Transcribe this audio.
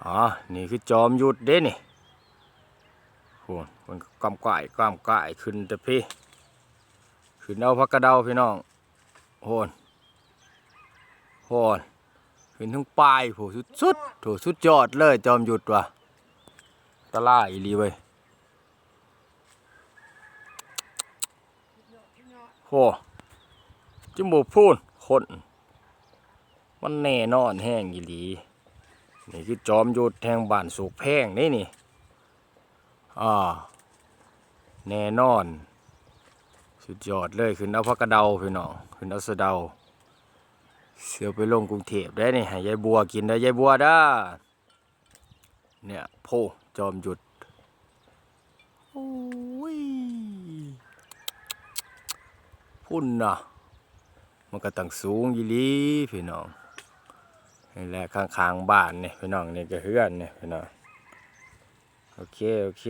ອໍ ນີ້ຄືຈອມຍຸດເດ້ນີ້. ໂອ້ ມັນກໍກ້ຳກ້າຍກ້ຳກ້າຍຂຶ້ນແຕ່ພີ້ ຂຶ້ນເອົາຜັກກະເດົາພີ່ນ້ອງ. ໂອ້ ໂອ້ ຂຶ້ນເທິງປາຍພຸ້ນ ສຸດໆ ໂອ້ ສຸດຍອດເລີຍຈອມຍຸດວ່າ ອັນຕະລາຍອີ່ຫຼີເວີຍ. ໂອ້ ຈິງບໍ່ພູນຄົນ ມັນແນ່ນອນແຮງອີ່ຫຼີ. ນີ້ຄືຈອມຍຸດແຫ່ງບ້ານໂສກແພງເດ້ນີ້. ອາ ແນ່ນອນ ສຸດຍອດເລີຍ. ຂຶ້ນເອົາຜັກກະເດົາພີ່ນ້ອງ ຂຶ້ນເອົາສະເດົາ ຊິເອົາໄປລົງກຸງເທບໄດ້ນີ້ ໃຫ້ຍາຍບົວກິນເດີ ຍາຍບົວເດີ. ເນີ້ຍ ໂພ ຈອມຍຸດ ໂອ້ຍ ພຸ້ນນະ ມັນກໍຕັ້ງສູງອີ່ຫຼີພີ່ນ້ອງ. ນີ້ແຫຼະຂ້າງໆບ້ານນີ້ພີ່ນ້ອງ ນີ້ກໍເຮືອນນີ້ພີ່ນ້ອງ. ໂອເຄ ໂອເຄ